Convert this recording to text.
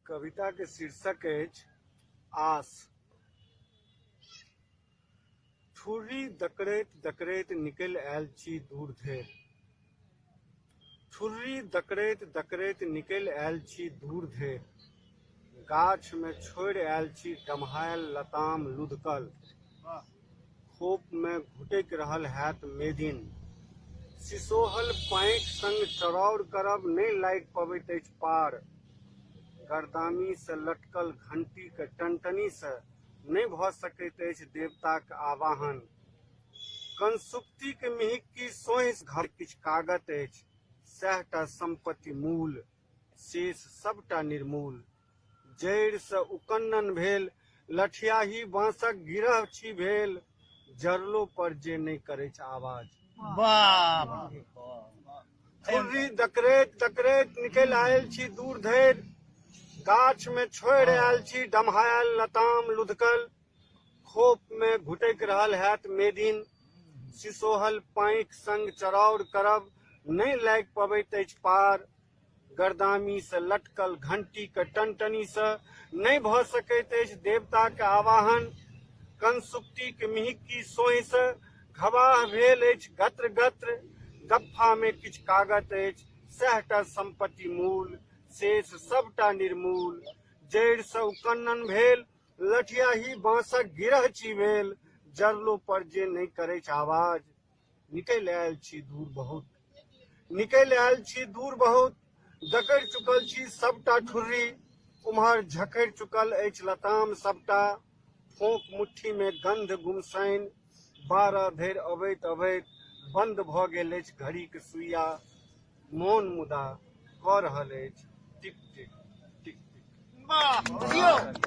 कविता के शीर्षक अछि आस। ठुर्री दकड़ैत दकड़ैत निकलि आयल छी दूर धरि। ठुर्री दकड़ैत दकड़ैत निकलि आयल छी दूर धरि। गाछ मे छोड़ि आयल छी डम्हायल लताम लुधकल। खोप मे घुटकि रहल हैत मेदिन। सिसोहल पाँखि संग चरौर करब नहि लागि पबैत अछि पार। गरदामी सँ लटकल घंटीक टनटनी सँ नहि भ सकैत अछि देवताक आवाहन। कनसुक्तिक मिहिक्की सोहि घर किछु कागत अछि, सैह टा सम्पत्ति मूल, शेष सबटा निर्मूल। जड़ि सँ उकन्नन भेल लठियाही बाँसक गिरह छी भेल जरलो पर जे नहि करैछ आवाज। बाप ठुर्री दकरैत दकरैत निकलि आयल छी दूर धरि। गाछ मे छोड़ि आयल छी डम्हायल लताम लुधकल। खोप मे घुटकि रहल हैत मेदिन। सिसोहल पाँखि संग चरौर करब नहि लागि पबैत अछि पार। गरदामी सँ लटकल घंटीक टनटनी सँ नहि भऽ सकैत अछि देवताक आवाहन। कनसुक्तिक मिहिक्की सोहि सँ घबाह भेल अछि गत्र-गत्र। गफ्फा मे किछु कागत अछि, सैह टा सम्पत्ति मूल, शेष सबटा निर्मूल। जड़ि सँ उकन्नन भेल लठियाही बाँसक गिरह छी भेल, जरलो पर जे नहि करैछ आवाज। निकलि आयल छी दूर बहुत, निकलि आयल छी दूर बहुत, दकड़ि चुकल छी सबटा ठुर्री, उम्हर झखड़ि चुकल अछि लताम सबटा, फोंक मुट्ठी मे गंध गुमसैन, 12 धरि अबैत अबैत बंद भऽ गेल अछि घड़ीक सुइया, मोन मुदा कऽ रहल अछि टिक टिक टिक टिक। वाह, जियो।